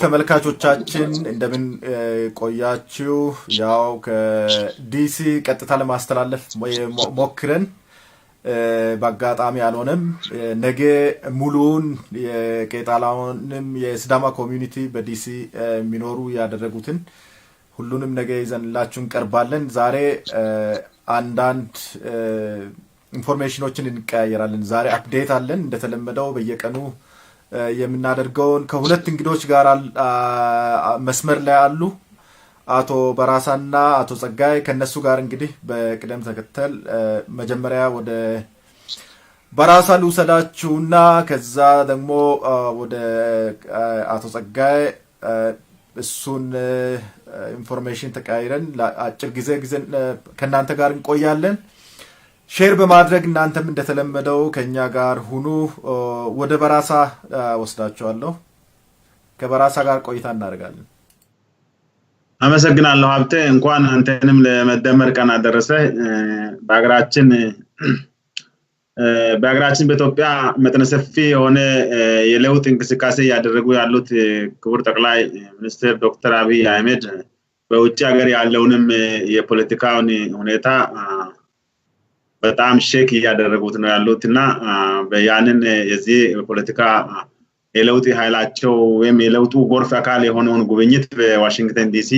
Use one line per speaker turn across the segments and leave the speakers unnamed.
ተመልካቾቻችን እንደምን ቆያችሁ? ያው ከዲሲ ቀጥታ ለማስተላለፍ ሞክረን በአጋጣሚ አልሆነም። ነገ ሙሉውን የቄጣላውንም የሲዳማ community በዲሲ የሚኖሩ ያደረጉትን ሁሉንም ነገ ይዘንላችሁ እንቀርባለን። ዛሬ አንዳንድ information ኦችን እንቀያየራለን። ዛሬ update አለን፣ እንደተለመደው በየቀኑ የምናደርገውን። ከሁለት እንግዶች ጋር መስመር ላይ አሉ፣ አቶ በራሳና አቶ ጸጋይ። ከነሱ ጋር እንግዲህ በቅደም ተከተል መጀመሪያ ወደ በራሳ ልውሰዳችሁና ከዛ ደግሞ ወደ አቶ ጸጋይ እሱን information ተቀያይረን አጭር ጊዜ ከእናንተ ጋር እንቆያለን። Share በማድረግ እናንተም እንደተለመደው ከኛ ጋር ሁኑ። ወደ በራሳ ወስዳችኋለሁ። ከበራሳ ጋር ቆይታ እናደርጋለን።
አመሰግናለሁ ሀብቴ። እንኳን አንተንም ለመደመር ቀን አደረሰ። በሀገራችን በኢትዮጵያ መጠነ ሰፊ የሆነ የለውጥ እንቅስቃሴ እያደረጉ ያሉት ክቡር ጠቅላይ ሚኒስትር ዶክተር አብይ አህመድ በውጭ ሀገር ያለውንም የፖለቲካውን ሁኔታ በጣም shake እያደረጉት ነው ያሉት። እና ያንን የዚህ የፖለቲካ የለውጥ ኃይላቸው ወይም የለውጡ ጎርፍ አካል የሆነውን ጉብኝት በዋሽንግተን ዲሲ፣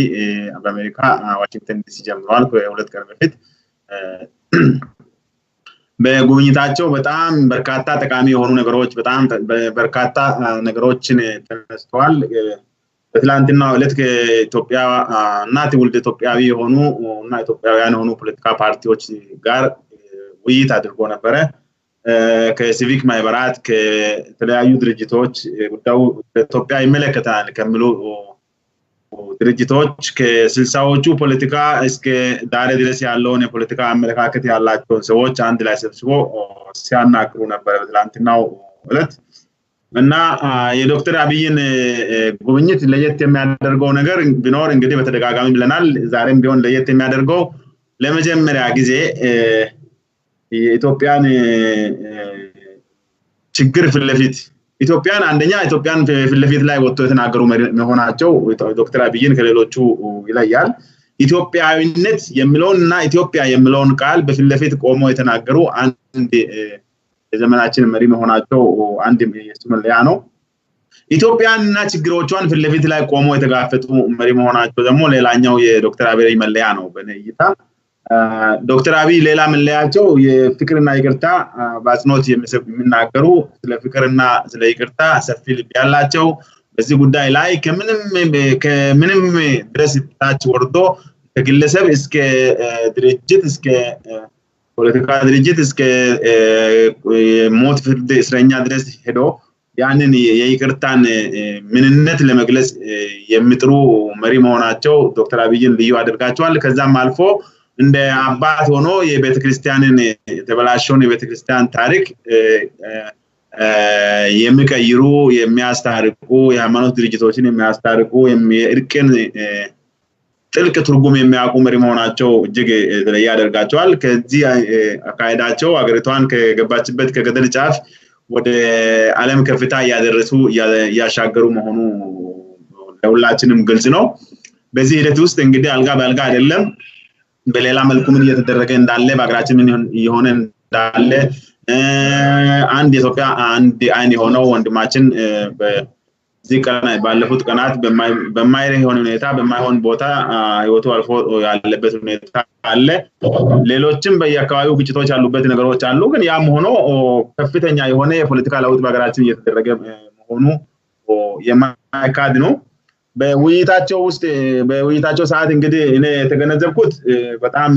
በአሜሪካ ዋሽንግተን ዲሲ ጀምረዋል ከ2 ቀን በፊት። በጉብኝታቸው በጣም በርካታ ጠቃሚ የሆኑ ነገሮች፣ በጣም በርካታ ነገሮችን ተነስተዋል። በትላንትናው ዕለት ከኢትዮጵያ እና ትውልደ ኢትዮጵያዊ የሆኑ እና ኢትዮጵያውያን የሆኑ ፖለቲካ ፓርቲዎች ጋር ውይይት አድርጎ ነበረ። ከሲቪክ ማህበራት፣ ከተለያዩ ድርጅቶች፣ ጉዳዩ ኢትዮጵያ ይመለከታል ከሚሉ ድርጅቶች፣ ከ60ዎቹ ፖለቲካ እስከ ዛሬ ድረስ ያለውን የፖለቲካ አመለካከት ያላቸውን ሰዎች አንድ ላይ ሰብስቦ ሲያናግሩ ነበረ በትላንትናው ዕለት። እና የዶክተር አብይን ጉብኝት ለየት የሚያደርገው ነገር ቢኖር እንግዲህ በተደጋጋሚ ብለናል፣ ዛሬም ቢሆን ለየት የሚያደርገው ለመጀመሪያ ጊዜ የኢትዮጵያን ችግር ፊት ለፊት፣ ኢትዮጵያን አንደኛ ኢትዮጵያን ፊት ለፊት ላይ ወጥቶ የተናገሩ መሆናቸው ዶክተር አብይን ከሌሎቹ ይለያል። ኢትዮጵያዊነት የሚለውን እና ኢትዮጵያ የሚለውን ቃል በፊት ለፊት ቆሞ የተናገሩ አንድ የዘመናችን መሪ መሆናቸው አንድ የሱ መለያ ነው። ኢትዮጵያን እና ችግሮቿን ፊት ለፊት ላይ ቆሞ የተጋፈጡ መሪ መሆናቸው ደግሞ ሌላኛው የዶክተር አብይ መለያ ነው በእኔ እይታ። ዶክተር አብይ ሌላ መለያቸው የፍቅርና ይቅርታ በአጽንኦት የሚናገሩ፣ ስለ ፍቅርና ስለ ይቅርታ ሰፊ ልብ ያላቸው፣ በዚህ ጉዳይ ላይ ከምንም ድረስ ታች ወርዶ ከግለሰብ እስከ ድርጅት፣ እስከ ፖለቲካ ድርጅት፣ እስከ ሞት ፍርድ እስረኛ ድረስ ሄዶ ያንን የይቅርታን ምንነት ለመግለጽ የሚጥሩ መሪ መሆናቸው ዶክተር አብይን ልዩ አድርጋቸዋል። ከዛም አልፎ እንደ አባት ሆኖ የቤተክርስቲያንን የተበላሸውን የቤተክርስቲያን ታሪክ የሚቀይሩ፣ የሚያስታርቁ፣ የሃይማኖት ድርጅቶችን የሚያስታርቁ፣ የእርቅን ጥልቅ ትርጉም የሚያውቁ መሪ መሆናቸው እጅግ የተለየ ያደርጋቸዋል። ከዚህ አካሄዳቸው ሀገሪቷን ከገባችበት ከገደል ጫፍ ወደ ዓለም ከፍታ እያደረሱ፣ እያሻገሩ መሆኑ ለሁላችንም ግልጽ ነው። በዚህ ሂደት ውስጥ እንግዲህ አልጋ በአልጋ አይደለም። በሌላ መልኩ ምን እየተደረገ እንዳለ፣ በሀገራችን ምን እየሆነ እንዳለ፣ አንድ የኢትዮጵያ አንድ አይን የሆነው ወንድማችን በዚህ ቀን ባለፉት ቀናት በማይሆን ሁኔታ በማይሆን ቦታ ህይወቱ አልፎ ያለበት ሁኔታ አለ። ሌሎችም በየአካባቢው ግጭቶች ያሉበት ነገሮች አሉ። ግን ያም ሆኖ ከፍተኛ የሆነ የፖለቲካ ለውጥ በሀገራችን እየተደረገ መሆኑ የማይካድ ነው። በውይይታቸው ውስጥ፣ በውይይታቸው ሰዓት እንግዲህ እኔ የተገነዘብኩት በጣም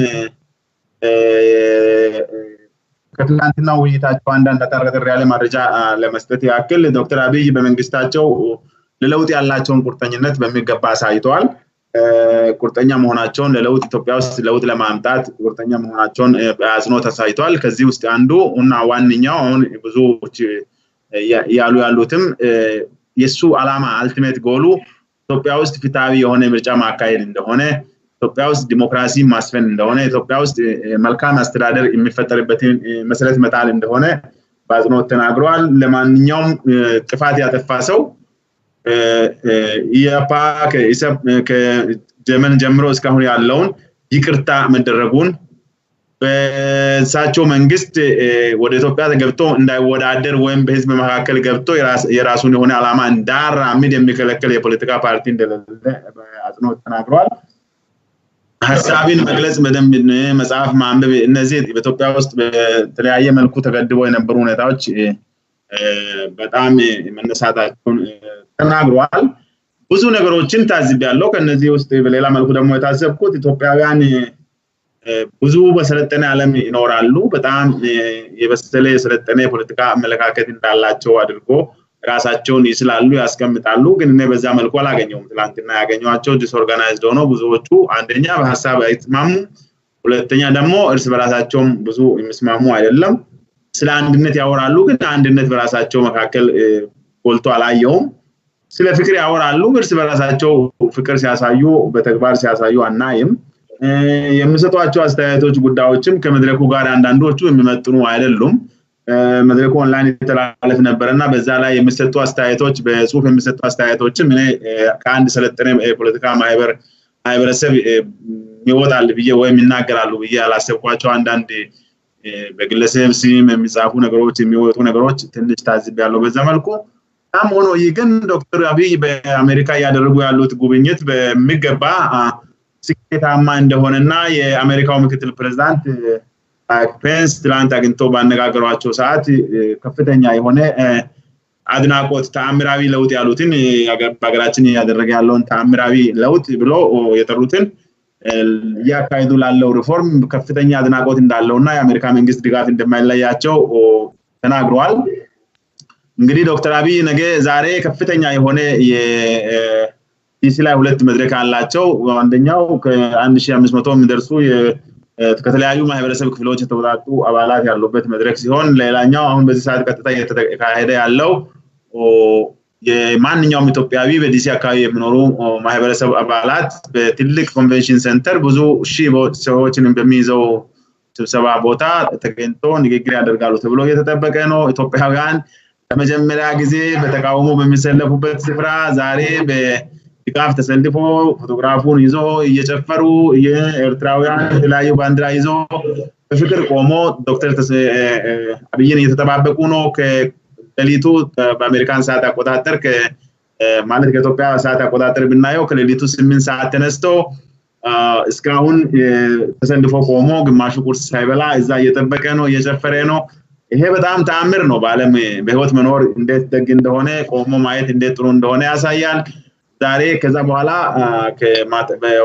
ከትላንትና ውይይታቸው አንዳንድ አጠር አጠር ያለ መረጃ ለመስጠት ያክል፣ ዶክተር አብይ በመንግስታቸው ለለውጥ ያላቸውን ቁርጠኝነት በሚገባ አሳይተዋል። ቁርጠኛ መሆናቸውን፣ ለለውጥ፣ ኢትዮጵያ ውስጥ ለውጥ ለማምጣት ቁርጠኛ መሆናቸውን በአጽንኦት አሳይተዋል። ከዚህ ውስጥ አንዱ እና ዋነኛው አሁን ብዙዎች ያሉ ያሉትም የእሱ ዓላማ ultimate goal ኡ ኢትዮጵያ ውስጥ ፍትሃዊ የሆነ ምርጫ ማካሄድ እንደሆነ፣ ኢትዮጵያ ውስጥ ዲሞክራሲ ማስፈን እንደሆነ፣ ኢትዮጵያ ውስጥ መልካም አስተዳደር የሚፈጠርበትን መሰረት መጣል እንደሆነ በአጽንኦት ተናግረዋል። ለማንኛውም ጥፋት ያጠፋ ሰው ኢያፓ ከጀመን ጀምሮ እስካሁን ያለውን ይቅርታ መደረጉን፣ በእሳቸው መንግስት ወደ ኢትዮጵያ ገብቶ እንዳይወዳደር ወይም በህዝብ መካከል ገብቶ የራሱን የሆነ ዓላማ እንዳራምድ የሚከለከል የፖለቲካ ፓርቲ እንደሌለ በአጽንኦት ተናግረዋል። ሀሳብን መግለጽ በደንብ፣ መጽሐፍ ማንበብ፣ እነዚህ በኢትዮጵያ ውስጥ በተለያየ መልኩ ተገድበው የነበሩ ሁኔታዎች በጣም መነሳታቸውን ተናግረዋል። ብዙ ነገሮችን ታዝቤያለሁ። ከነዚህ ውስጥ በሌላ መልኩ ደግሞ የታዘብኩት ኢትዮጵያውያን ብዙ በሰለጠነ ዓለም ይኖራሉ። በጣም የበሰለ የሰለጠነ የፖለቲካ አመለካከት እንዳላቸው አድርጎ ራሳቸውን ይስላሉ፣ ያስቀምጣሉ። ግን እኔ በዛ መልኩ አላገኘውም። ትላንትና ያገኘኋቸው disorganized ሆነው ብዙዎቹ አንደኛ በሀሳብ አይስማሙም፣ ሁለተኛ ደግሞ እርስ በራሳቸውም ብዙ የሚስማሙ አይደለም። ስለ አንድነት ያወራሉ፣ ግን አንድነት በራሳቸው መካከል ጎልቶ አላየውም። ስለ ፍቅር ያወራሉ፣ እርስ በራሳቸው ፍቅር ሲያሳዩ በተግባር ሲያሳዩ አናይም። የሚሰጧቸው አስተያየቶች ጉዳዮችም ከመድረኩ ጋር አንዳንዶቹ የሚመጥኑ አይደሉም። መድረኩ ኦንላይን የተላለፍ ነበረ እና በዛ ላይ የሚሰጡ አስተያየቶች፣ በጽሁፍ የሚሰጡ አስተያየቶችም እኔ ከአንድ ሰለጠነ የፖለቲካ ማህበረሰብ ይወጣል ብዬ ወይም ይናገራሉ ብዬ ያላሰብኳቸው አንዳንድ በግለሰብ ስም የሚጻፉ ነገሮች፣ የሚወጡ ነገሮች ትንሽ ታዝቤያለሁ በዛ መልኩ። ያም ሆኖ ይህ ግን ዶክተር አብይ በአሜሪካ እያደረጉ ያሉት ጉብኝት በሚገባ ስኬታማ እንደሆነና የአሜሪካው ምክትል ፕሬዝዳንት ማይክ ፔንስ ትላንት አግኝቶ ባነጋገሯቸው ሰዓት ከፍተኛ የሆነ አድናቆት፣ ተአምራዊ ለውጥ ያሉትን፣ በሀገራችን እያደረገ ያለውን ተአምራዊ ለውጥ ብሎ የጠሩትን እያካሄዱ ላለው ሪፎርም ከፍተኛ አድናቆት እንዳለውና የአሜሪካ መንግስት ድጋፍ እንደማይለያቸው ተናግረዋል። እንግዲህ ዶክተር አብይ ነገ ዛሬ ከፍተኛ የሆነ ዲሲ ላይ ሁለት መድረክ አላቸው። አንደኛው ከ1500 የሚደርሱ ከተለያዩ ማህበረሰብ ክፍሎች የተውጣጡ አባላት ያሉበት መድረክ ሲሆን፣ ሌላኛው አሁን በዚህ ሰዓት ቀጥታ እየተካሄደ ያለው የማንኛውም ኢትዮጵያዊ በዲሲ አካባቢ የሚኖሩ ማህበረሰብ አባላት በትልቅ convention center ብዙ ሺህ ሰዎችን በሚይዘው ስብሰባ ቦታ ተገኝቶ ንግግር ያደርጋሉ ተብሎ እየተጠበቀ ነው። ኢትዮጵያውያን ለመጀመሪያ ጊዜ በተቃውሞ በሚሰለፉበት ስፍራ ዛሬ በድጋፍ ተሰልፎ ፎቶግራፉን ይዞ እየጨፈሩ፣ የኤርትራውያን የተለያዩ ባንዲራ ይዞ በፍቅር ቆሞ ዶክተር አብይን እየተጠባበቁ ነው። ከሌሊቱ በአሜሪካን ሰዓት አቆጣጠር፣ ማለት ከኢትዮጵያ ሰዓት አቆጣጠር ብናየው ከሌሊቱ 8 ሰዓት ተነስቶ እስካሁን ተሰልፎ ቆሞ ግማሹ ቁርስ ሳይበላ እዛ እየጠበቀ ነው፣ እየጨፈረ ነው። ይሄ በጣም ተአምር ነው። በዓለም በህይወት መኖር እንዴት ደግ እንደሆነ፣ ቆሞ ማየት እንዴት ጥሩ እንደሆነ ያሳያል። ዛሬ ከዛ በኋላ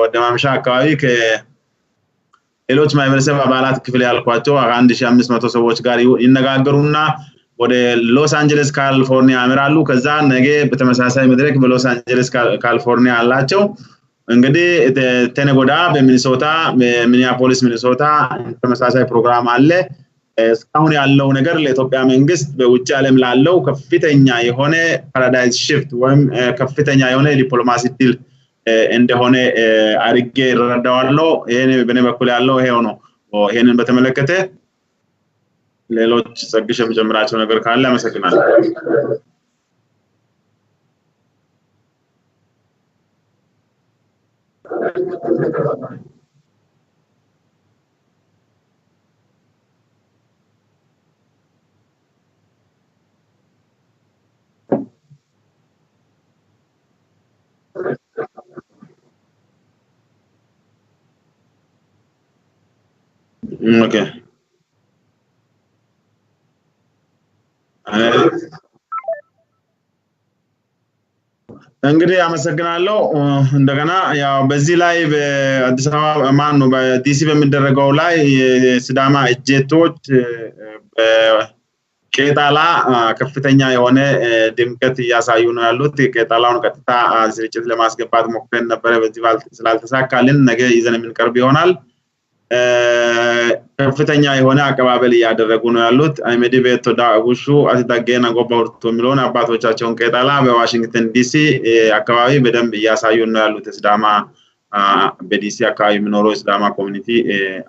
ወደ ማምሻ አካባቢ ከሌሎች ማህበረሰብ አባላት ክፍል ያልኳቸው 1500 ሰዎች ጋር ይነጋገሩና ወደ ሎስ አንጀለስ ካሊፎርኒያ ያመራሉ። ከዛ ነገ በተመሳሳይ መድረክ በሎስ አንጀለስ ካሊፎርኒያ አላቸው። እንግዲህ ተነገ ወዲያ በሚኒሶታ፣ በሚኒያፖሊስ ሚኒሶታ ተመሳሳይ ፕሮግራም አለ። እስካሁን ያለው ነገር ለኢትዮጵያ መንግስት በውጭ ዓለም ላለው ከፍተኛ የሆነ paradigm shift ወይም ከፍተኛ የሆነ ዲፕሎማሲ ድል እንደሆነ አድርጌ እረዳዋለሁ። ይሄን በእኔ በኩል ያለው ይሄው ነው። ይሄንን በተመለከተ ሌሎች ጸግሽ የሚጨምራቸው ነገር ካለ አመሰግናለሁ። Okay። እንግዲህ አመሰግናለሁ። እንደገና ያው በዚህ ላይ በአዲስ አበባ ማን ነው በዲሲ በሚደረገው ላይ የሲዳማ እጀቶች በቄጣላ ከፍተኛ የሆነ ድምቀት እያሳዩ ነው ያሉት። ቄጣላውን ቀጥታ ስርጭት ለማስገባት ሞክረን ነበረ። በዚህ ስላልተሳካልን ነገ ይዘን የምንቀርብ ይሆናል። ከፍተኛ የሆነ አቀባበል እያደረጉ ነው ያሉት። አይሜዲ ቤቶ ዳጉሹ አሲዳጌና ጎባ ሁርቶ የሚለውን አባቶቻቸውን ቄጣላ በዋሽንግተን ዲሲ አካባቢ በደንብ እያሳዩ ነው ያሉት። ሲዳማ በዲሲ አካባቢ የሚኖሩ የሲዳማ community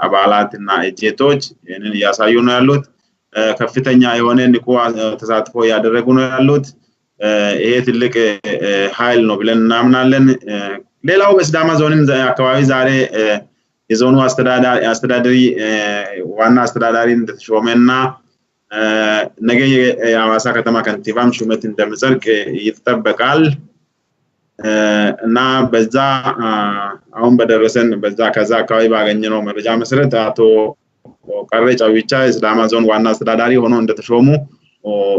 አባላት እና እጀቶች ይህንን እያሳዩ ነው ያሉት። ከፍተኛ የሆነ ንቁ ተሳትፎ እያደረጉ ነው ያሉት። ይሄ ትልቅ ኃይል ነው ብለን እናምናለን። ሌላው በሲዳማ ዞንም አካባቢ ዛሬ የዞኑ አስተዳዳሪ ዋና አስተዳዳሪ እንደተሾመና ነገ የሐዋሳ ከተማ ከንቲባም ሹመት እንደሚጸድቅ ይጠበቃል። እና በዛ አሁን በደረሰን በዛ ከዛ አካባቢ ባገኘነው መረጃ መሰረት አቶ ቀሬ ጫዊቻ የሲዳማ ዞን ዋና አስተዳዳሪ ሆኖ እንደተሾሙ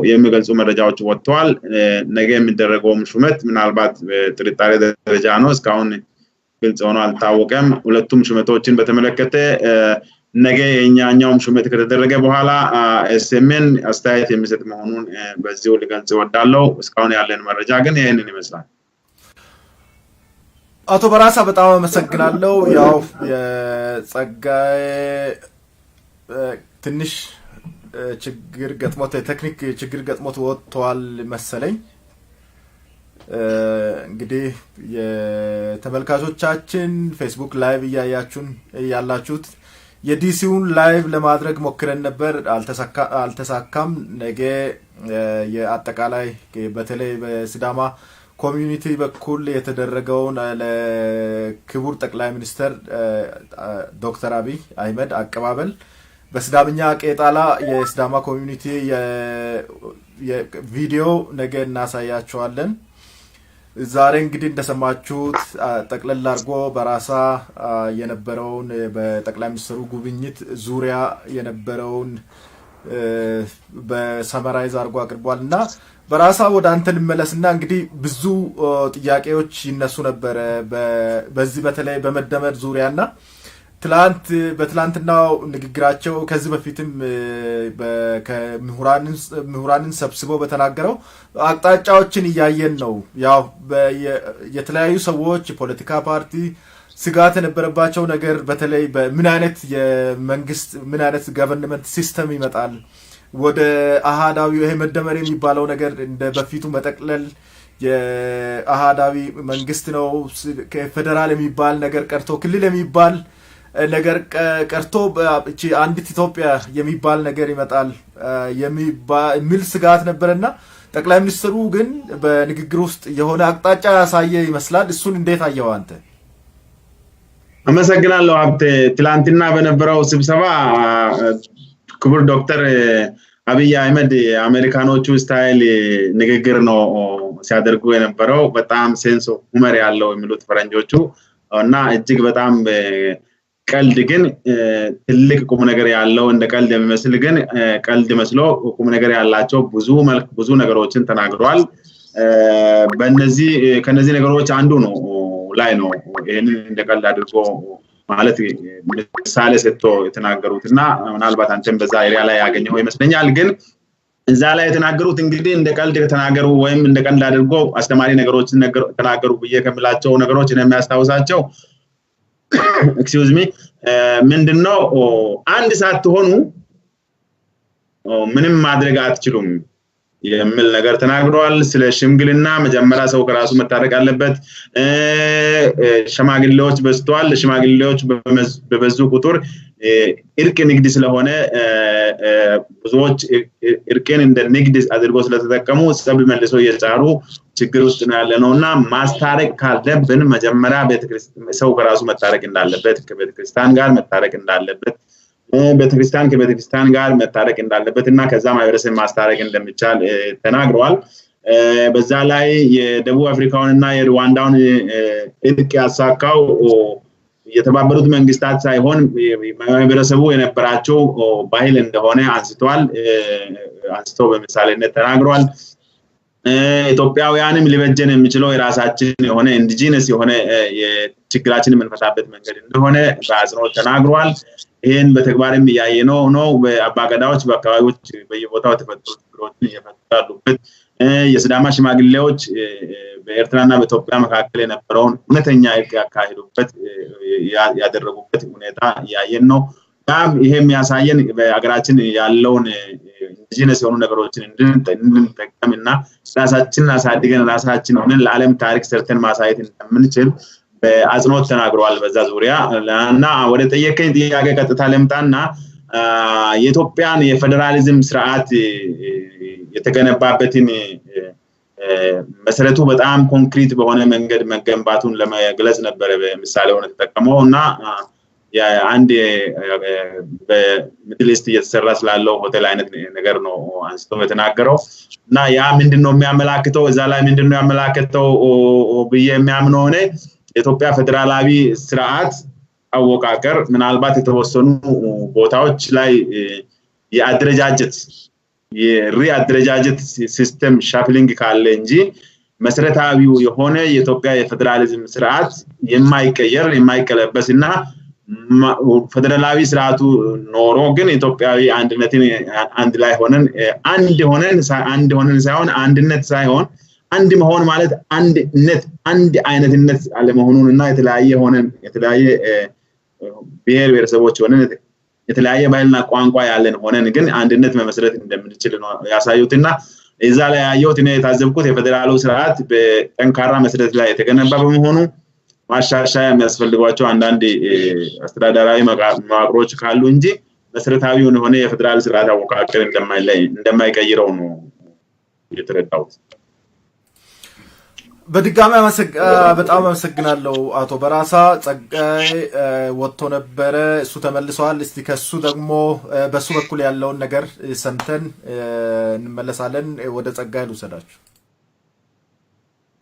የሚገልጹ መረጃዎች ወጥተዋል። ነገ የሚደረገውም ሹመት ምናልባት ጥርጣሬ ደረጃ ነው፣ እስካሁን ግልጽ ሆኖ አልታወቀም። ሁለቱም ሹመቶችን በተመለከተ ነገ የኛኛውም ሹመት ከተደረገ በኋላ ኤስኤምኤን አስተያየት የሚሰጥ መሆኑን በዚሁ ልገልጽ እወዳለሁ። እስካሁን ያለን መረጃ ግን ይህንን ይመስላል።
አቶ በራሳ በጣም አመሰግናለሁ። ያው የጸጋዬ ትንሽ ችግር ገጥሞት የቴክኒክ ችግር ገጥሞት ወጥቷል መሰለኝ። እንግዲህ የተመልካቾቻችን ፌስቡክ live እያያችሁን ያላችሁት የዲሲውን live ለማድረግ ሞክረን ነበር፣ አልተሳካም። ነገ የአጠቃላይ በተለይ በሲዳማ community በኩል የተደረገውን ለክቡር ጠቅላይ ሚኒስትር ዶክተር አብይ አህመድ አቀባበል በሲዳምኛ ቄጣላ የሲዳማ community ቪዲዮ ነገ እናሳያቸዋለን። ዛሬ እንግዲህ እንደሰማችሁት ጠቅለል አድርጎ በራሳ የነበረውን በጠቅላይ ሚኒስትሩ ጉብኝት ዙሪያ የነበረውን በ summarize አድርጎ አቅርቧል። እና በራሳ ወደ አንተ ልመለስና እንግዲህ ብዙ ጥያቄዎች ይነሱ ነበረ በዚህ በተለይ በመደመር ዙሪያ እና በትላንትናው ንግግራቸው ከዚህ በፊትም ምሁራንን ሰብስበው በተናገረው አቅጣጫዎችን እያየን ነው። ያው የተለያዩ ሰዎች የፖለቲካ ፓርቲ ስጋት የነበረባቸው ነገር በተለይ ምን አይነት የመንግስት ምን አይነት government system ይመጣል ወደ አሃዳዊ ይሄ መደመር የሚባለው ነገር እንደ በፊቱ መጠቅለል የአሃዳዊ መንግስት ነው፣ ፌዴራል የሚባል ነገር ቀርቶ ክልል የሚባል ነገር ቀርቶ እቺ አንዲት ኢትዮጵያ የሚባል ነገር ይመጣል የሚል ስጋት ነበርና ጠቅላይ ሚኒስትሩ ግን በንግግር ውስጥ የሆነ አቅጣጫ ያሳየ ይመስላል። እሱን እንዴት አየኸው አንተ?
አመሰግናለሁ ሀብቴ። ትላንትና በነበረው ስብሰባ ክቡር ዶክተር አብይ አህመድ የአሜሪካኖቹ style ንግግር ነው ሲያደርጉ የነበረው። በጣም sense of humor ያለው የሚሉት ፈረንጆቹ እና እጅግ በጣም ቀልድ ግን ትልቅ ቁም ነገር ያለው፣ እንደ ቀልድ የሚመስል ግን ቀልድ መስሎ ቁም ነገር ያላቸው ብዙ መልክ ብዙ ነገሮችን ተናግረዋል። በእነዚህ ከነዚህ ነገሮች አንዱ ነው ላይ ነው ይህንን እንደ ቀልድ አድርጎ ማለት ምሳሌ ሰጥቶ የተናገሩት እና ምናልባት አንተም በዛ area ላይ ያገኘው ይመስለኛል። ግን እዛ ላይ የተናገሩት እንግዲህ እንደ ቀልድ ከተናገሩ ወይም እንደ ቀልድ አድርጎ አስተማሪ ነገሮችን ተናገሩ ብዬ ከምላቸው ነገሮች የሚያስታውሳቸው፣ excuse me፣ ምንድነው አንድ ሳትሆኑ ምንም ማድረግ አትችሉም የሚል ነገር ተናግረዋል። ስለ ሽምግልና መጀመሪያ ሰው ከራሱ መታረቅ አለበት። ሽማግሌዎች በዝተዋል። ሽማግሌዎች በበዙ ቁጥር እርቅ ንግድ ስለሆነ ብዙዎች እርቅን እንደ ንግድ አድርጎ ስለተጠቀሙ ጸብ መልሶ እየጫሩ ችግር ውስጥ ነው ያለ ነው እና ማስታረቅ ካለብን መጀመሪያ ሰው ከራሱ መታረቅ እንዳለበት፣ ከቤተክርስቲያን ጋር መታረቅ እንዳለበት፣ ቤተክርስቲያን ከቤተክርስቲያን ጋር መታረቅ እንዳለበት እና ከዛ ማህበረሰብ ማስታረቅ እንደሚቻል ተናግረዋል። በዛ ላይ የደቡብ አፍሪካውን እና የሩዋንዳውን እርቅ ያሳካው የተባበሩት መንግስታት ሳይሆን ማህበረሰቡ የነበራቸው ባህል እንደሆነ አንስተዋል። አንስቶ በምሳሌነት ተናግረዋል። ኢትዮጵያውያንም ሊበጀን የሚችለው የራሳችን የሆነ indigenous የሆነ ችግራችን የምንፈታበት መንገድ እንደሆነ በአጽንኦት ተናግረዋል። ይህን በተግባርም እያየነው ነው። በአባገዳዎች በአካባቢዎች በየቦታው የተፈጠሩ ችግሮችን እየፈቱ ያሉበት፣ የሲዳማ ሽማግሌዎች በኤርትራና በኢትዮጵያ መካከል የነበረውን እውነተኛ እርቅ ያካሄዱበት ያደረጉበት ሁኔታ እያየን ነው። ያም ይሄ የሚያሳየን በሀገራችን ያለውን indigenous የሆኑ ነገሮችን እንድንጠቀም እና ራሳችንን አሳድገን ራሳችን ሆነን ለዓለም ታሪክ ሰርተን ማሳየት እንደምንችል በአጽንኦት ተናግረዋል። በዛ ዙሪያ እና ወደ ጠየቀኝ ጥያቄ ቀጥታ ልምጣና የኢትዮጵያን የፌዴራሊዝም ስርዓት የተገነባበትን መሰረቱ በጣም ኮንክሪት በሆነ መንገድ መገንባቱን ለመግለጽ ነበረ በምሳሌ ሆነ ተጠቀመው። እና አንድ በ Middle East እየተሰራ ስላለው ሆቴል አይነት ነገር ነው አንስቶ የተናገረው። እና ያ ምንድን ነው የሚያመላክተው፣ እዛ ላይ ምንድን ነው ያመላክተው ብዬ የሚያምነው እኔ፣ የኢትዮጵያ ፌዴራላዊ ስርዓት አወቃቀር ምናልባት የተወሰኑ ቦታዎች ላይ የአደረጃጀት የ re አደረጃጀት system shuffling ካለ እንጂ መሰረታዊው የሆነ የኢትዮጵያ የፌዴራሊዝም ስርዓት የማይቀየር፣ የማይቀለበስ እና ፌዴራላዊ ስርዓቱ ኖሮ ግን ኢትዮጵያዊ አንድነትን አንድ ላይ ሆነን አንድ ሆነን ሳይሆን፣ አንድነት ሳይሆን፣ አንድ መሆን ማለት አንድነት አንድ አይነትነት አለመሆኑን እና የተለያየ ሆነን፣ የተለያየ ብሔር ብሔረሰቦች ሆነን፣ የተለያየ ባህልና ቋንቋ ያለን ሆነን ግን አንድነት መመስረት እንደምንችል ነው ያሳዩትና እዛ ላይ ያየሁት፣ እኔ የታዘብኩት የፌዴራሉ ስርዓት በጠንካራ መሰረት ላይ የተገነባ በመሆኑ ማሻሻያ የሚያስፈልጓቸው አንዳንድ አስተዳደራዊ መዋቅሮች ካሉ እንጂ መሰረታዊውን የሆነ የፌዴራል ስርዓት አወቃቀር እንደማይቀይረው ነው የተረዳሁት።
በድጋሚ በጣም አመሰግናለሁ አቶ በራሳ። ጸጋዬ ወጥቶ ነበረ፣ እሱ ተመልሰዋል። እስቲ ከሱ ደግሞ በሱ በኩል ያለውን ነገር ሰምተን እንመለሳለን። ወደ ጸጋዬ ልውሰዳችሁ።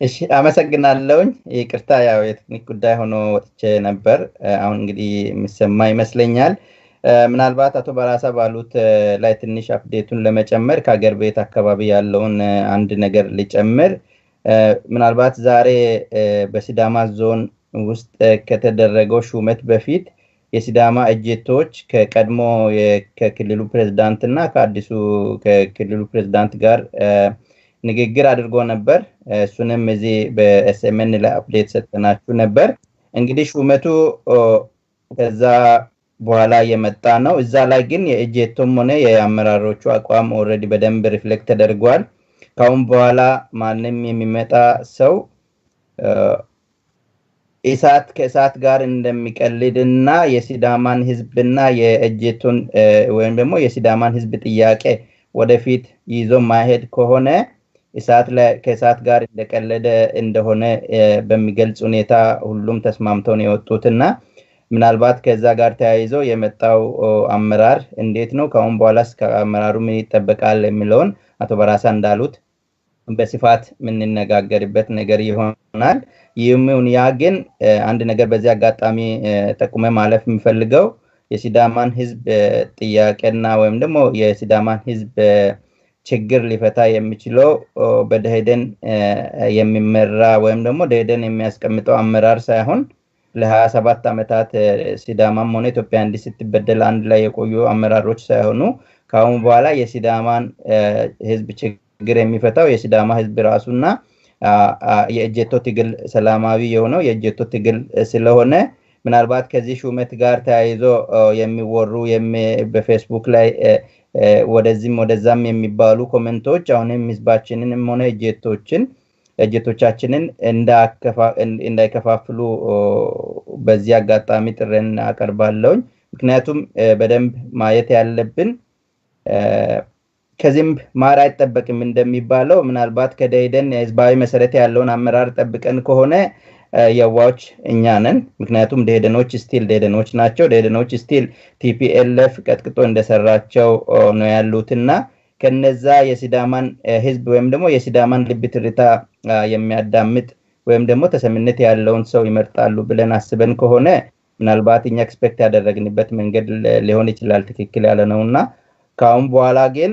እሺ፣ አመሰግናለሁኝ። ይቅርታ፣ ያው የቴክኒክ ጉዳይ ሆኖ ወጥቼ ነበር። አሁን እንግዲህ የሚሰማ ይመስለኛል። ምናልባት አቶ በራሳ ባሉት ላይ ትንሽ update ኡን ለመጨመር ከሀገር ቤት አካባቢ ያለውን አንድ ነገር ልጨምር። ምናልባት ዛሬ በሲዳማ ዞን ውስጥ ከተደረገው ሹመት በፊት የሲዳማ እጀቶች ከቀድሞ ከክልሉ ፕሬዝዳንት እና ከአዲሱ ከክልሉ ፕሬዝዳንት ጋር ንግግር አድርጎ ነበር። እሱንም እዚህ በ SMN ላይ update ሰጥተናችሁ ነበር። እንግዲህ ሹመቱ ከዛ በኋላ የመጣ ነው። እዛ ላይ ግን የእጀቶም ሆነ የአመራሮቹ አቋም already በደንብ reflect ተደርጓል። ካሁን በኋላ ማንም የሚመጣ ሰው እሳት ከእሳት ጋር እንደሚቀልድና የሲዳማን ህዝብና የእጀቱን ወይም ደግሞ የሲዳማን ህዝብ ጥያቄ ወደፊት ይዞ ማሄድ ከሆነ እሳት ከእሳት ጋር እንደቀለደ እንደሆነ በሚገልጽ ሁኔታ ሁሉም ተስማምተው ነው የወጡትና ምናልባት ከዛ ጋር ተያይዞ የመጣው አመራር እንዴት ነው፣ ከአሁን በኋላስ ከአመራሩ ምን ይጠበቃል የሚለውን አቶ በራሳ እንዳሉት በስፋት የምንነጋገርበት ነገር ይሆናል። ይህም ይሁን ያ ግን አንድ ነገር በዚህ አጋጣሚ ጠቁሜ ማለፍ የምፈልገው የሲዳማን ህዝብ ጥያቄና ወይም ደግሞ የሲዳማን ህዝብ ችግር ሊፈታ የሚችለው በደኢህዴን የሚመራ ወይም ደግሞ ደኢህዴን የሚያስቀምጠው አመራር ሳይሆን፣ ለ27 ዓመታት ሲዳማም ሆነ ኢትዮጵያ እንዲህ ስትበደል አንድ ላይ የቆዩ አመራሮች ሳይሆኑ፣ ከአሁን በኋላ የሲዳማን ህዝብ ችግር የሚፈታው የሲዳማ ህዝብ ራሱና የእጀቶ ትግል፣ ሰላማዊ የሆነው የእጀቶ ትግል ስለሆነ፣ ምናልባት ከዚህ ሹመት ጋር ተያይዞ የሚወሩ በፌስቡክ ላይ ወደዚህም ወደዛም የሚባሉ comment ኦች አሁንም ህዝባችንንም ሆነ እጀቶቻችንን እንዳይከፋፍሉ በዚህ አጋጣሚ ጥሪዬን አቀርባለሁኝ። ምክንያቱም በደንብ ማየት ያለብን ከዝንብ ማር አይጠበቅም እንደሚባለው፣ ምናልባት ከደኢህዴን ህዝባዊ መሰረት ያለውን አመራር ጠብቀን ከሆነ የዋሆች እኛ ነን። ምክንያቱም ደኢህዴኖች still ደኢህዴኖች ናቸው። ደኢህዴኖች still TPLF ቀጥቅጦ እንደሰራቸው ነው ያሉትና ከነዛ የሲዳማን ህዝብ ወይም ደግሞ የሲዳማን ልብ ትርታ የሚያዳምጥ ወይም ደግሞ ተሰሚነት ያለውን ሰው ይመርጣሉ ብለን አስበን ከሆነ ምናልባት እኛ expect ያደረግንበት መንገድ ሊሆን ይችላል ትክክል ያለ ነው። እና ከአሁን በኋላ ግን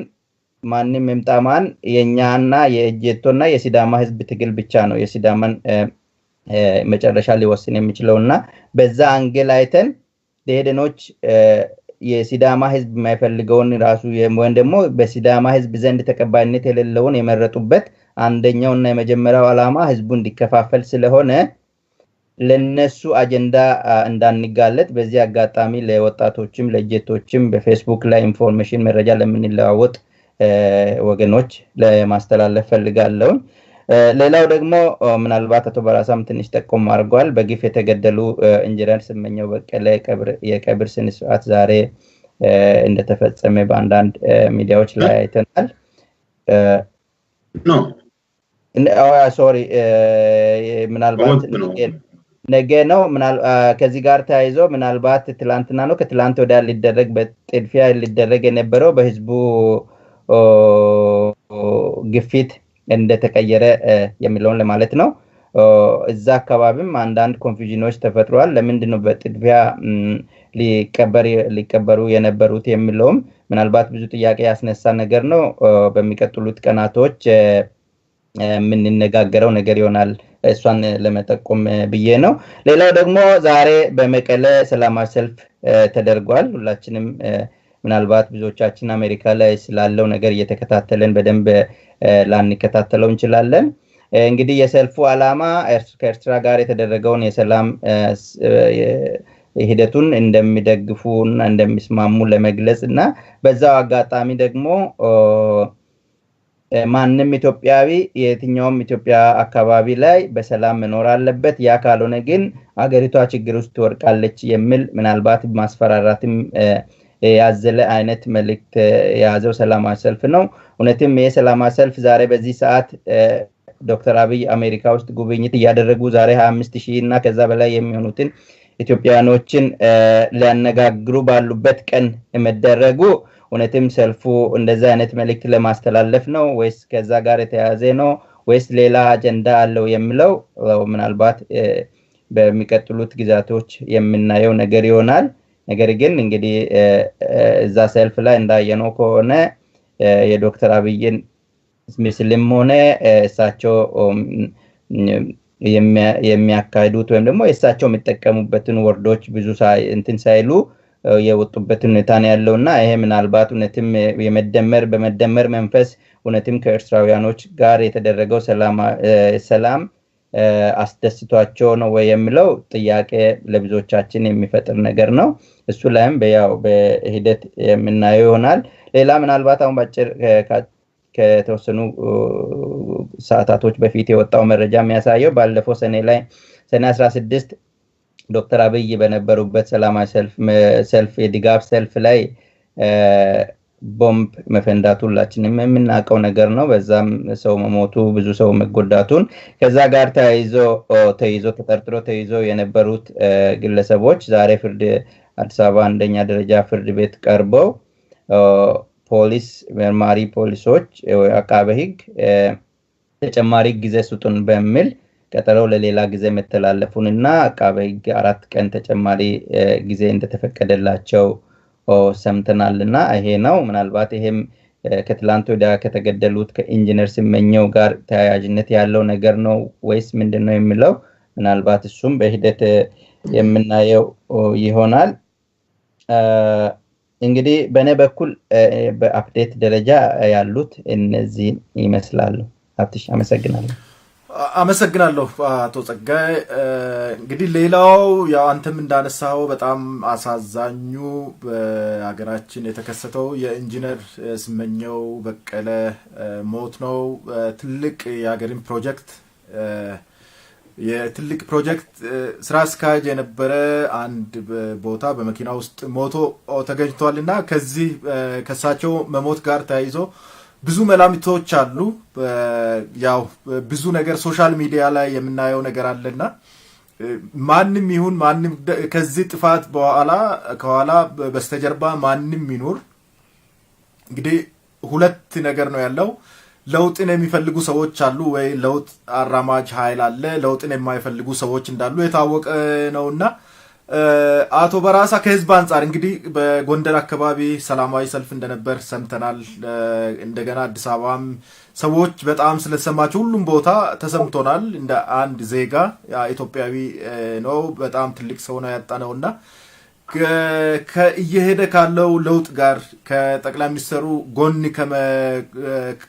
ማንም ይምጣ ማን የእኛና የእጀቶና የሲዳማ ህዝብ ትግል ብቻ ነው የሲዳማን መጨረሻ ሊወስን የሚችለው። እና በዛ angle አይተን ደኢህዴኖች የሲዳማ ህዝብ የማይፈልገውን ራሱ ወይም ደግሞ በሲዳማ ህዝብ ዘንድ ተቀባይነት የሌለውን የመረጡበት አንደኛው እና የመጀመሪያው ዓላማ ህዝቡ እንዲከፋፈል ስለሆነ ለነሱ አጀንዳ እንዳንጋለጥ በዚህ አጋጣሚ ለወጣቶችም ለእጀቶችም በፌስቡክ ላይ information መረጃ ለምንለዋወጥ ወገኖች ለማስተላለፍ ፈልጋለሁ። ሌላው ደግሞ ምናልባት አቶ በራሳም ትንሽ ጠቆም አድርጓል። በግፍ የተገደሉ ኢንጂነር ስመኘው በቀለ የቀብር ስነስርዓት ዛሬ እንደተፈጸመ በአንዳንድ ሚዲያዎች ላይ አይተናል።
No.
Sorry፣ ምናልባት ነገ ነው። ከዚህ ጋር ተያይዞ ምናልባት ትላንትና ነው ከትላንት ወዲያ ሊደረግ በጥድፊያ ሊደረግ የነበረው በህዝቡ ግፊት እንደተቀየረ የሚለውን ለማለት ነው። እዛ አካባቢም አንዳንድ confusion ኖች ተፈጥሯል። ለምንድን ነው በጥድፊያ ሊቀበሩ የነበሩት የሚለውም ምናልባት ብዙ ጥያቄ ያስነሳ ነገር ነው። በሚቀጥሉት ቀናቶች የምንነጋገረው ነገር ይሆናል። እሷን ለመጠቆም ብዬ ነው። ሌላው ደግሞ ዛሬ በመቀለ ሰላማዊ ሰልፍ ተደርጓል። ሁላችንም ምናልባት ብዙዎቻችን አሜሪካ ላይ ስላለው ነገር እየተከታተልን በደንብ ላንከታተለው እንችላለን። እንግዲህ የሰልፉ ዓላማ ከኤርትራ ጋር የተደረገውን የሰላም ሂደቱን እንደሚደግፉ እና እንደሚስማሙ ለመግለጽ እና በዛው አጋጣሚ ደግሞ ማንም ኢትዮጵያዊ የትኛውም ኢትዮጵያ አካባቢ ላይ በሰላም መኖር አለበት፣ ያ ካልሆነ ግን አገሪቷ ችግር ውስጥ ትወድቃለች የሚል ምናልባት ማስፈራራትም ያዘለ አይነት መልእክት የያዘው ሰላማዊ ሰልፍ ነው። እውነትም ይህ ሰላማዊ ሰልፍ ዛሬ በዚህ ሰዓት ዶክተር አብይ አሜሪካ ውስጥ ጉብኝት እያደረጉ ዛሬ 25 ሺህ እና ከዛ በላይ የሚሆኑትን ኢትዮጵያኖችን ሊያነጋግሩ ባሉበት ቀን መደረጉ እውነትም ሰልፉ እንደዛ አይነት መልእክት ለማስተላለፍ ነው ወይስ ከዛ ጋር የተያያዘ ነው ወይስ ሌላ አጀንዳ አለው የሚለው ምናልባት በሚቀጥሉት ጊዜያቶች የምናየው ነገር ይሆናል። ነገር ግን እንግዲህ እዛ ሰልፍ ላይ እንዳየነው ከሆነ የዶክተር አብይን ምስልም ሆነ እሳቸው የሚያካሂዱት ወይም ደግሞ እሳቸው የሚጠቀሙበትን word ኦች ብዙ እንትን ሳይሉ የወጡበት ሁኔታ ነው ያለው እና ይሄ ምናልባት እውነትም የመደመር በመደመር መንፈስ እውነትም ከኤርትራውያኖች ጋር የተደረገው ሰላም አስደስቷቸው ነው ወይ የሚለው ጥያቄ ለብዙዎቻችን የሚፈጥር ነገር ነው። እሱ ላይም ያው በሂደት የምናየው ይሆናል። ሌላ ምናልባት አሁን ባጭር ከተወሰኑ ሰዓታቶች በፊት የወጣው መረጃ የሚያሳየው ባለፈው ሰኔ ላይ ሰኔ 16 ዶክተር አብይ በነበሩበት ሰላማዊ ሰልፍ የድጋፍ ሰልፍ ላይ ቦምብ መፈንዳቱ ሁላችንም የምናውቀው ነገር ነው። በዛም ሰው መሞቱ፣ ብዙ ሰው መጎዳቱን፣ ከዛ ጋር ተያይዞ ተይዞ ተጠርጥሮ ተይዞ የነበሩት ግለሰቦች ዛሬ ፍርድ አዲስ አበባ አንደኛ ደረጃ ፍርድ ቤት ቀርበው ፖሊስ መርማሪ ፖሊሶች አቃቤ ሕግ ተጨማሪ ጊዜ ስጡን በሚል ቀጠሮ ለሌላ ጊዜ መተላለፉን እና አቃቤ ሕግ 4 ቀን ተጨማሪ ጊዜ እንደተፈቀደላቸው ሰምተናል እና ይሄ ነው ምናልባት ይሄም ከትላንት ወዲያ ከተገደሉት ከኢንጂነር ስመኘው ጋር ተያያዥነት ያለው ነገር ነው ወይስ ምንድን ነው የሚለው ምናልባት እሱም በሂደት የምናየው ይሆናል። እንግዲህ በእኔ በኩል በ update ደረጃ ያሉት እነዚህ ይመስላሉ። ሀብትሽ፣ አመሰግናለሁ።
አመሰግናለሁ አቶ ጸጋይ። እንግዲህ ሌላው ያው አንተም እንዳነሳኸው በጣም አሳዛኙ በሀገራችን የተከሰተው የኢንጂነር ስመኘው በቀለ ሞት ነው። ትልቅ የሀገርን ፕሮጀክት የትልቅ ፕሮጀክት ስራ አስኪያጅ የነበረ አንድ ቦታ በመኪና ውስጥ ሞቶ ተገኝቷል እና ከዚህ ከሳቸው መሞት ጋር ተያይዞ ብዙ መላምቶች አሉ። ያው ብዙ ነገር social media ላይ የምናየው ነገር አለና ማንም ይሁን ማንም ከዚህ ጥፋት በኋላ ከኋላ በስተጀርባ ማንም ይኑር እንግዲህ ሁለት ነገር ነው ያለው። ለውጥን የሚፈልጉ ሰዎች አሉ ወይ ለውጥ አራማጅ ኃይል አለ፣ ለውጥን የማይፈልጉ ሰዎች እንዳሉ የታወቀ ነውና አቶ በራሳ ከህዝብ አንጻር እንግዲህ በጎንደር አካባቢ ሰላማዊ ሰልፍ እንደነበር ሰምተናል። እንደገና አዲስ አበባም ሰዎች በጣም ስለተሰማቸው ሁሉም ቦታ ተሰምቶናል። እንደ አንድ ዜጋ ኢትዮጵያዊ ነው፣ በጣም ትልቅ ሰው ነው ያጣነው እና እየሄደ ካለው ለውጥ ጋር ከጠቅላይ ሚኒስትሩ ጎን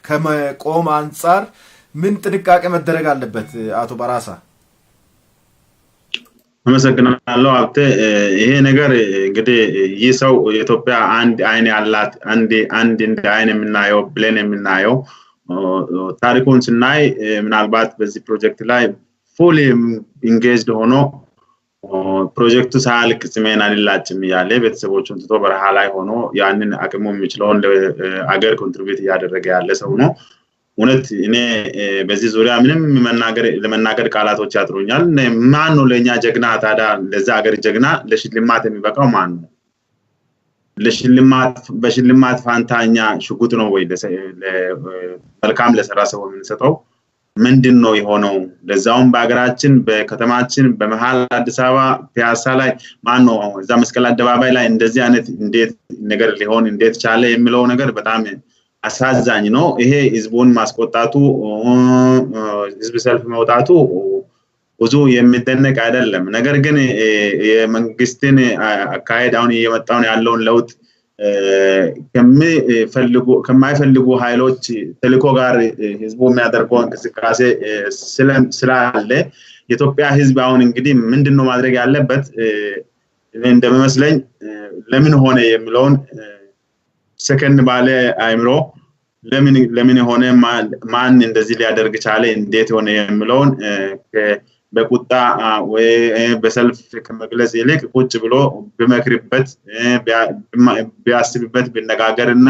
ከመቆም አንጻር ምን ጥንቃቄ መደረግ አለበት? አቶ በራሳ።
አመሰግናለሁ ሀብቴ። ይሄ ነገር እንግዲህ ይህ ሰው የኢትዮጵያ አንድ አይን ያላት አንድ እንደ አይን የምናየው ብለን የምናየው ታሪኩን ስናይ ምናልባት በዚህ ፕሮጀክት ላይ fully engaged ሆኖ ፕሮጀክቱ ሳያልቅ ጺሜን አልላጭም እያለ ቤተሰቦቹን ትቶ በረሃ ላይ ሆኖ ያንን አቅሙ የሚችለውን አገር contribute እያደረገ ያለ ሰው ነው። እውነት እኔ በዚህ ዙሪያ ምንም ለመናገር ቃላቶች ያጥሩኛል። ማን ነው ለእኛ ጀግና ታዲያ? ለዛ ሀገር ጀግና ለሽልማት የሚበቃው ማን ነው? ለሽልማት በሽልማት ፋንታ እኛ ሽጉጥ ነው ወይ መልካም ለሰራ ሰው የምንሰጠው? ምንድን ነው የሆነው? ለዛውም በሀገራችን፣ በከተማችን፣ በመሀል አዲስ አበባ ፒያሳ ላይ፣ ማን ነው፣ እዛ መስቀል አደባባይ ላይ እንደዚህ አይነት እንዴት ነገር ሊሆን እንዴት ቻለ የሚለው ነገር በጣም አሳዛኝ ነው። ይሄ ህዝቡን ማስቆጣቱ፣ ህዝብ ሰልፍ መውጣቱ ብዙ የሚደነቅ አይደለም። ነገር ግን የመንግስትን አካሄድ፣ አሁን እየመጣውን ያለውን ለውጥ ከማይፈልጉ ኃይሎች ተልእኮ ጋር ህዝቡ የሚያደርገው እንቅስቃሴ ስላለ የኢትዮጵያ ህዝብ አሁን እንግዲህ ምንድን ነው ማድረግ ያለበት? እንደሚመስለኝ ለምን ሆነ የሚለውን ሰከን ባለ አእምሮ ለምን ሆነ፣ ማን እንደዚህ ሊያደርግ ቻለ፣ እንዴት ሆነ የሚለውን በቁጣ ወይ በሰልፍ ከመግለጽ ይልቅ ቁጭ ብሎ ቢመክርበት፣ ቢያስብበት፣ ቢነጋገር እና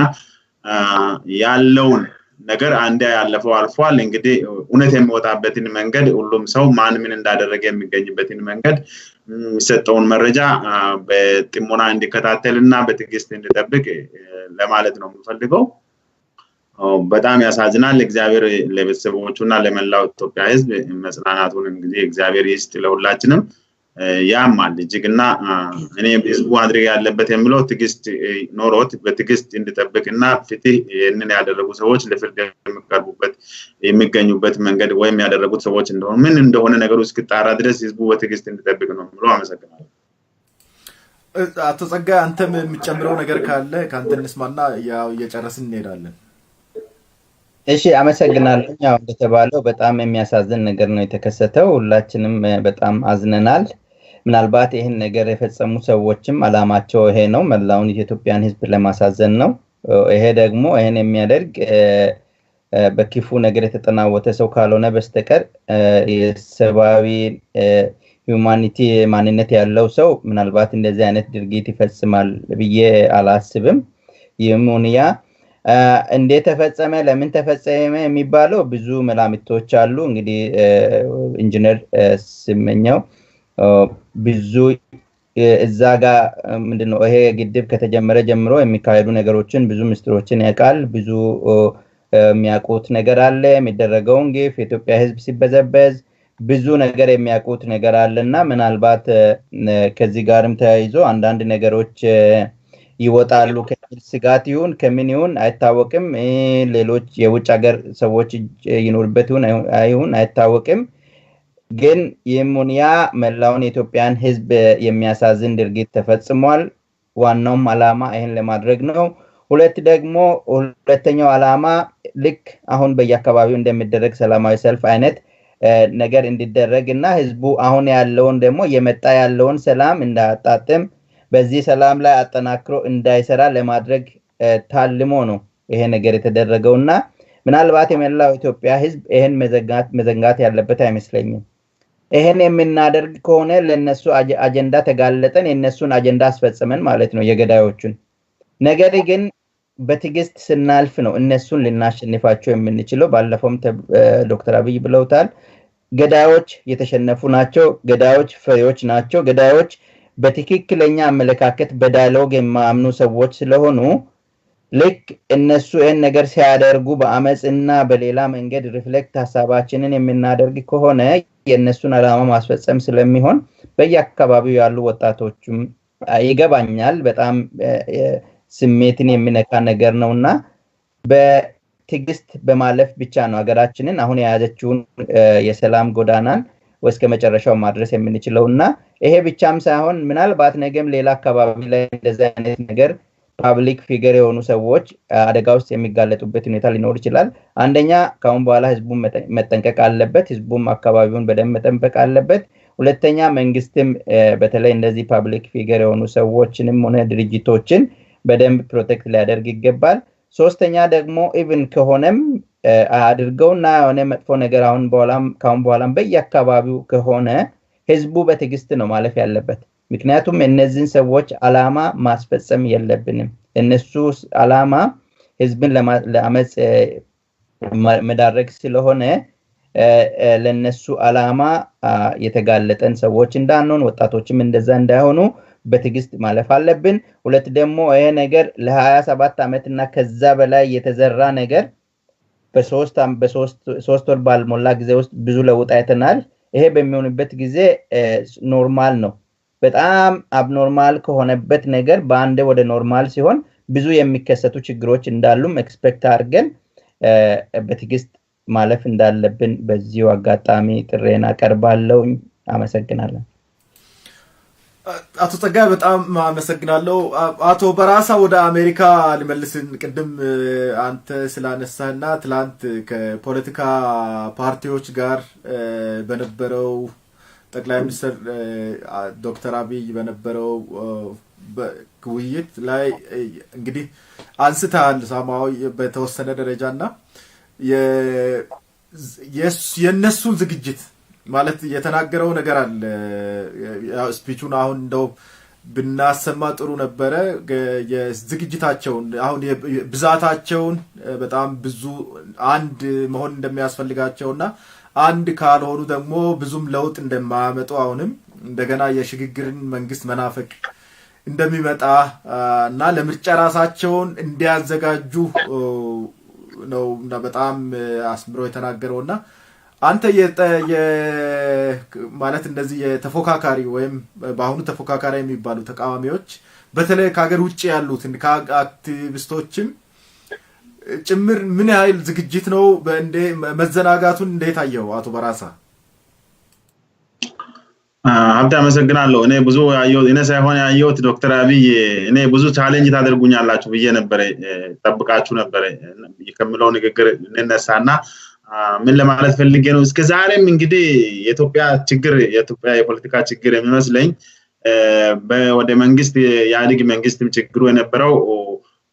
ያለውን ነገር አንዴ ያለፈው አልፏል። እንግዲህ እውነት የሚወጣበትን መንገድ፣ ሁሉም ሰው ማን ምን እንዳደረገ የሚገኝበትን መንገድ፣ የሚሰጠውን መረጃ በጥሞና እንዲከታተል እና በትዕግስት እንዲጠብቅ ለማለት ነው የምፈልገው። በጣም ያሳዝናል። እግዚአብሔር ለቤተሰቦቹ እና ለመላው ኢትዮጵያ ሕዝብ መጽናናቱን እንግዲህ እግዚአብሔር ይስጥ ለሁላችንም። ያማል እጅግ። እና እኔ ህዝቡ ማድረግ ያለበት የሚለው ትዕግስት ኖሮት በትዕግስት እንዲጠብቅ እና ፍትህ፣ ይህንን ያደረጉ ሰዎች ለፍርድ የሚቀርቡበት፣ የሚገኙበት መንገድ ወይም ያደረጉት ሰዎች እንደሆኑ፣ ምን እንደሆነ ነገሩ እስኪጣራ ድረስ ህዝቡ በትዕግስት እንዲጠብቅ ነው የምለው። አመሰግናለሁ።
አቶ ጸጋዬ፣ አንተም የምትጨምረው ነገር ካለ ከአንተ እንስማና ያው እየጨረስን እንሄዳለን።
እሺ፣ አመሰግናለሁ። ያው እንደተባለው በጣም የሚያሳዝን ነገር ነው የተከሰተው። ሁላችንም በጣም አዝነናል። ምናልባት ይህን ነገር የፈጸሙ ሰዎችም አላማቸው ይሄ ነው፣ መላውን የኢትዮጵያን ህዝብ ለማሳዘን ነው። ይሄ ደግሞ ይህን የሚያደርግ በክፉ ነገር የተጠናወተ ሰው ካልሆነ በስተቀር የሰብአዊ humanity ማንነት ያለው ሰው ምናልባት እንደዚህ አይነት ድርጊት ይፈጽማል ብዬ አላስብም። ይህም ያ እንዴት ተፈጸመ፣ ለምን ተፈጸመ የሚባለው ብዙ መላምቶች አሉ። እንግዲህ ኢንጂነር ስመኘው ብዙ እዛ ጋር ምንድነው ይሄ ግድብ ከተጀመረ ጀምሮ የሚካሄዱ ነገሮችን፣ ብዙ ምስጢሮችን ያውቃል። ብዙ የሚያውቁት ነገር አለ። የሚደረገውን ግፍ፣ የኢትዮጵያ ሕዝብ ሲበዘበዝ ብዙ ነገር የሚያውቁት ነገር አለ። እና ምናልባት ከዚህ ጋርም ተያይዞ አንዳንድ ነገሮች ይወጣሉ ከሚል ስጋት ይሁን ከምን ይሁን አይታወቅም። ሌሎች የውጭ ሀገር ሰዎች ይኖርበት ይሁን አይሁን አይታወቅም። ግን ይህም ያ መላውን የኢትዮጵያን ሕዝብ የሚያሳዝን ድርጊት ተፈጽሟል። ዋናውም ዓላማ ይህን ለማድረግ ነው። ሁለት ደግሞ ሁለተኛው ዓላማ ልክ አሁን በየአካባቢው እንደሚደረግ ሰላማዊ ሰልፍ አይነት ነገር እንዲደረግ እና ህዝቡ አሁን ያለውን ደግሞ እየመጣ ያለውን ሰላም እንዳያጣጥም፣ በዚህ ሰላም ላይ አጠናክሮ እንዳይሰራ ለማድረግ ታልሞ ነው ይሄ ነገር የተደረገው። እና ምናልባት የመላው ኢትዮጵያ ህዝብ ይህን መዘንጋት ያለበት አይመስለኝም። ይህን የምናደርግ ከሆነ ለእነሱ አጀንዳ ተጋለጠን፣ የእነሱን አጀንዳ አስፈጽመን ማለት ነው፣ የገዳዮቹን። ነገር ግን በትዕግስት ስናልፍ ነው እነሱን ልናሸንፋቸው የምንችለው። ባለፈውም ዶክተር አብይ ብለውታል። ገዳዮች የተሸነፉ ናቸው። ገዳዮች ፈሪዎች ናቸው። ገዳዮች በትክክለኛ አመለካከት በ dialogue የማያምኑ ሰዎች ስለሆኑ ልክ እነሱ ይህን ነገር ሲያደርጉ በአመፅ እና በሌላ መንገድ reflect ሀሳባችንን የምናደርግ ከሆነ የእነሱን ዓላማ ማስፈጸም ስለሚሆን በየአካባቢው ያሉ ወጣቶችም፣ ይገባኛል፣ በጣም ስሜትን የሚነካ ነገር ነው። እና በትዕግስት በማለፍ ብቻ ነው ሀገራችንን አሁን የያዘችውን የሰላም ጎዳናን እስከ መጨረሻው ማድረስ የምንችለው። እና ይሄ ብቻም ሳይሆን ምናልባት ነገም ሌላ አካባቢ ላይ እንደዚህ አይነት ነገር public figure የሆኑ ሰዎች አደጋ ውስጥ የሚጋለጡበት ሁኔታ ሊኖር ይችላል። አንደኛ ከአሁን በኋላ ህዝቡን መጠንቀቅ አለበት። ህዝቡም አካባቢውን በደንብ መጠንቀቅ አለበት። ሁለተኛ መንግስትም በተለይ እንደዚህ public figure የሆኑ ሰዎችንም ሆነ ድርጅቶችን በደንብ protect ሊያደርግ ይገባል። ሶስተኛ ደግሞ even ከሆነም አድርገውና የሆነ መጥፎ ነገር አሁን በኋላም ከአሁን በኋላም በየአካባቢው ከሆነ ህዝቡ በትዕግስት ነው ማለፍ ያለበት። ምክንያቱም እነዚህን ሰዎች አላማ ማስፈጸም የለብንም። እነሱ አላማ ህዝብን ለአመፅ መዳረግ ስለሆነ ለነሱ አላማ የተጋለጠን ሰዎች እንዳንሆን፣ ወጣቶችም እንደዛ እንዳይሆኑ በትዕግስት ማለፍ አለብን። ሁለት ደግሞ ይሄ ነገር ለ27 ዓመት እና ከዛ በላይ የተዘራ ነገር በሶስት ወር ባልሞላ ጊዜ ውስጥ ብዙ ለውጥ አይተናል። ይሄ በሚሆንበት ጊዜ normal ነው። በጣም abnormal ከሆነበት ነገር በአንድ ወደ normal ሲሆን ብዙ የሚከሰቱ ችግሮች እንዳሉም expect አድርገን በትዕግስት ማለፍ እንዳለብን በዚሁ አጋጣሚ ጥሪዬን አቀርባለሁ። አመሰግናለሁ።
አቶ ጸጋይ በጣም አመሰግናለሁ። አቶ በራሳ ወደ አሜሪካ ልመልስን። ቅድም አንተ ስላነሳህና ትላንት ከፖለቲካ ፓርቲዎች ጋር በነበረው ጠቅላይ ሚኒስትር ዶክተር አብይ በነበረው ውይይት ላይ እንግዲህ አንስተሃል ሳማዊ በተወሰነ ደረጃ እና የእነሱን ዝግጅት ማለት የተናገረው ነገር አለ። Speech ኡን አሁን እንደው ብናሰማ ጥሩ ነበረ። የዝግጅታቸውን አሁን ብዛታቸውን በጣም ብዙ አንድ መሆን እንደሚያስፈልጋቸውና አንድ ካልሆኑ ደግሞ ብዙም ለውጥ እንደማያመጡ፣ አሁንም እንደገና የሽግግርን መንግስት መናፈቅ እንደሚመጣ እና ለምርጫ ራሳቸውን እንዲያዘጋጁ ነው እና በጣም አስምሮ የተናገረው። እና አንተ ማለት እንደዚህ የተፎካካሪ ወይም በአሁኑ ተፎካካሪ የሚባሉ ተቃዋሚዎች፣ በተለይ ከሀገር ውጭ ያሉትን ከአክቲቪስቶችም ጭምር ምን ያህል ዝግጅት ነው? መዘናጋቱን እንዴት አየው አቶ በራሳ?
ሀብቴ፣ አመሰግናለሁ። እኔ ብዙ ያየሁት፣ እኔ ሳይሆን ያየሁት ዶክተር አብይ እኔ ብዙ challenge ታደርጉኛላችሁ ብዬ ነበረ፣ ጠብቃችሁ ነበረ ከምለው ንግግር እንነሳና ምን ለማለት ፈልጌ ነው፣ እስከ ዛሬም እንግዲህ የኢትዮጵያ ችግር፣ የኢትዮጵያ የፖለቲካ ችግር የሚመስለኝ ወደ መንግስት የኢህአዴግ መንግስትም ችግሩ የነበረው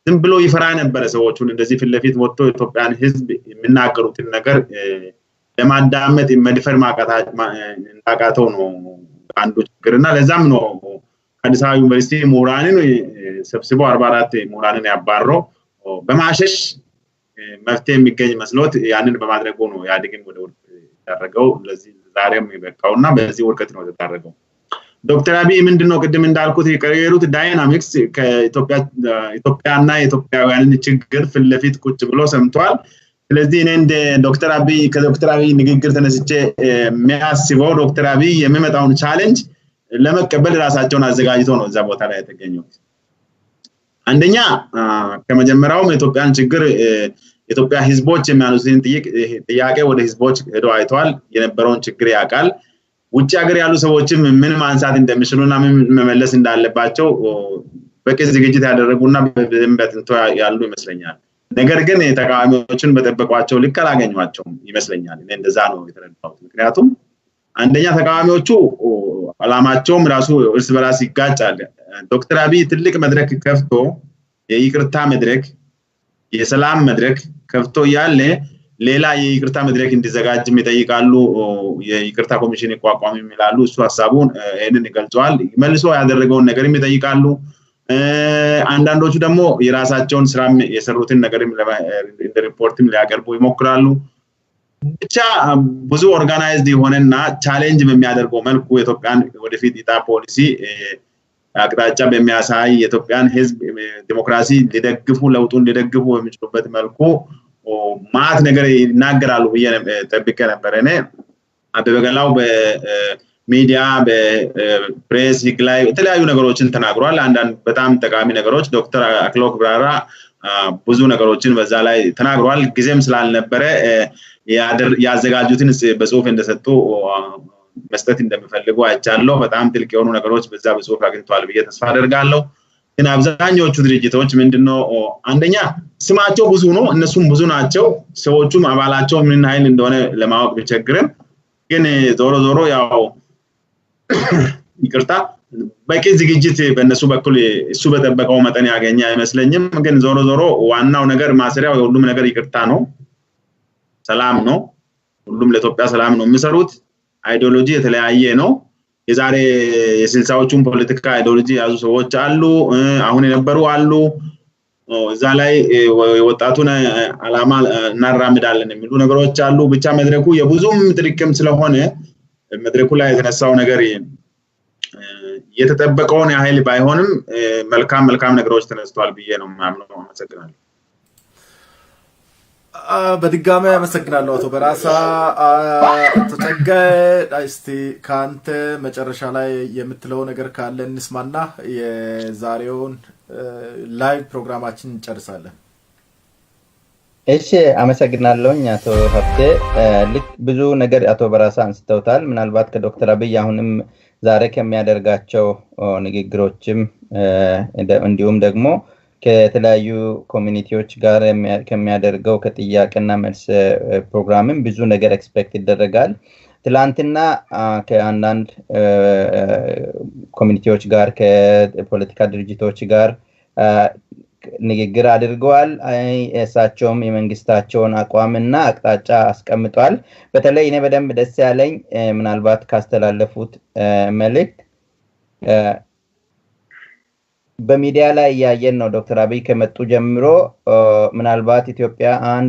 ዝም ብሎ ይፈራ ነበረ። ሰዎቹን እንደዚህ ፊት ለፊት ወጥቶ የኢትዮጵያን ሕዝብ የሚናገሩትን ነገር ለማዳመጥ መድፈር እንዳቃተው ነው አንዱ ችግር። እና ለዛም ነው አዲስ አበባ ዩኒቨርሲቲ ምሁራንን ሰብስቦ 44 ምሁራንን ያባረው። በማሸሽ መፍትሄ የሚገኝ መስሎት ያንን በማድረጉ ነው ኢህአዴግም ወደ ውድቀት ያደረገው። ለዚህ ዛሬም የበቃው እና በዚህ ውድቀት ነው የተዳረገው። ዶክተር አብይ ምንድነው ቅድም እንዳልኩት የቀየሩት dynamics ከኢትዮጵያና የኢትዮጵያውያንን ችግር ፊት ለፊት ቁጭ ብሎ ሰምቷል። ስለዚህ እኔ እንደ ዶክተር አብይ፣ ከዶክተር አብይ ንግግር ተነስቼ የሚያስበው ዶክተር አብይ የሚመጣውን challenge ለመቀበል ራሳቸውን አዘጋጅተው ነው እዛ ቦታ ላይ የተገኙት። አንደኛ ከመጀመሪያውም የኢትዮጵያን ችግር፣ የኢትዮጵያ ህዝቦች የሚያነሱትን ጥያቄ ወደ ህዝቦች ሄዶ አይተዋል። የነበረውን ችግር ያውቃል። ውጭ ሀገር ያሉ ሰዎችም ምን ማንሳት እንደሚችሉና ምን መመለስ እንዳለባቸው በቂ ዝግጅት ያደረጉና በደንብ አጥንተው ያሉ ይመስለኛል። ነገር ግን ተቃዋሚዎችን በጠበቋቸው ልክ አላገኟቸውም ይመስለኛል። እኔ እንደዛ ነው የተረዳሁት። ምክንያቱም አንደኛ ተቃዋሚዎቹ አላማቸውም ራሱ እርስ በራስ ይጋጫል። ዶክተር አብይ ትልቅ መድረክ ከፍቶ፣ የይቅርታ መድረክ፣ የሰላም መድረክ ከፍቶ እያለ ሌላ የይቅርታ መድረክ እንዲዘጋጅም ይጠይቃሉ። የይቅርታ ኮሚሽን ይቋቋም ይላሉ። እሱ ሀሳቡን ይህንን ይገልጸዋል። መልሶ ያደረገውን ነገርም ይጠይቃሉ። አንዳንዶቹ ደግሞ የራሳቸውን ስራ የሰሩትን ነገርም እንደ ሪፖርትም ሊያቀርቡ ይሞክራሉ። ብቻ ብዙ organized የሆነና challenge በሚያደርገው መልኩ የኢትዮጵያን ወደፊት ዕጣ፣ ፖሊሲ አቅጣጫ በሚያሳይ፣ የኢትዮጵያን ሕዝብ ዲሞክራሲ ሊደግፉ፣ ለውጡን ሊደግፉ በሚችሉበት መልኩ ማት ነገር ይናገራሉ ብዬ ጠብቄ ነበር። እኔ አበበ ገላው በሚዲያ፣ በፕሬስ ህግ ላይ የተለያዩ ነገሮችን ተናግሯል። አንዳንድ በጣም ጠቃሚ ነገሮች። ዶክተር አክሎግ ቢራራ ብዙ ነገሮችን በዛ ላይ ተናግሯል። ጊዜም ስላልነበረ ያዘጋጁትን በጽሁፍ እንደሰጡ፣ መስጠት እንደሚፈልጉ አይቻለሁ። በጣም ጥልቅ የሆኑ ነገሮች በዛ በጽሁፍ አግኝተዋል ብዬ ተስፋ አደርጋለሁ። ግን አብዛኞቹ ድርጅቶች ምንድነው፣ አንደኛ ስማቸው ብዙ ነው፣ እነሱም ብዙ ናቸው። ሰዎቹም አባላቸው ምን ያህል እንደሆነ ለማወቅ ቢቸግርም ግን ዞሮ ዞሮ ያው ይቅርታ፣ በቂ ዝግጅት በእነሱ በኩል እሱ በጠበቀው መጠን ያገኘ አይመስለኝም። ግን ዞሮ ዞሮ ዋናው ነገር፣ ማሰሪያው የሁሉም ነገር ይቅርታ ነው፣ ሰላም ነው። ሁሉም ለኢትዮጵያ ሰላም ነው የሚሰሩት። Ideology የተለያየ ነው። የዛሬ የ60ዎቹን ፖለቲካ ideology የያዙ ሰዎች አሉ፣ አሁን የነበሩ አሉ። እዛ ላይ የወጣቱን አላማ እናራምዳለን የሚሉ ነገሮች አሉ። ብቻ መድረኩ የብዙም ጥርቅም ስለሆነ መድረኩ ላይ የተነሳው ነገር የተጠበቀውን ያህል ባይሆንም መልካም መልካም ነገሮች ተነስተዋል ብዬ ነው የማምነው። አመሰግናለሁ።
በድጋሚ አመሰግናለሁ አቶ በራሳ። አቶ ጸጋዬ፣ እስቲ ከአንተ መጨረሻ ላይ የምትለው ነገር ካለ እንስማና የዛሬውን live ፕሮግራማችን እንጨርሳለን።
እሺ፣ አመሰግናለሁኝ አቶ ሀብቴ። ልክ ብዙ ነገር አቶ በራሳ አንስተውታል። ምናልባት ከዶክተር አብይ አሁንም ዛሬ ከሚያደርጋቸው ንግግሮችም እንዲሁም ደግሞ ከተለያዩ community ዎች ጋር ከሚያደርገው ከጥያቄና መልስ ፕሮግራምም ብዙ ነገር expect ይደረጋል። ትላንትና ከአንዳንድ community ዎች ጋር፣ ከፖለቲካ ድርጅቶች ጋር ንግግር አድርገዋል። እሳቸውም የመንግስታቸውን አቋምና አቅጣጫ አስቀምጧል። በተለይ እኔ በደንብ ደስ ያለኝ ምናልባት ካስተላለፉት መልእክት በሚዲያ ላይ እያየን ነው። ዶክተር አብይ ከመጡ ጀምሮ ምናልባት ኢትዮጵያ አንድ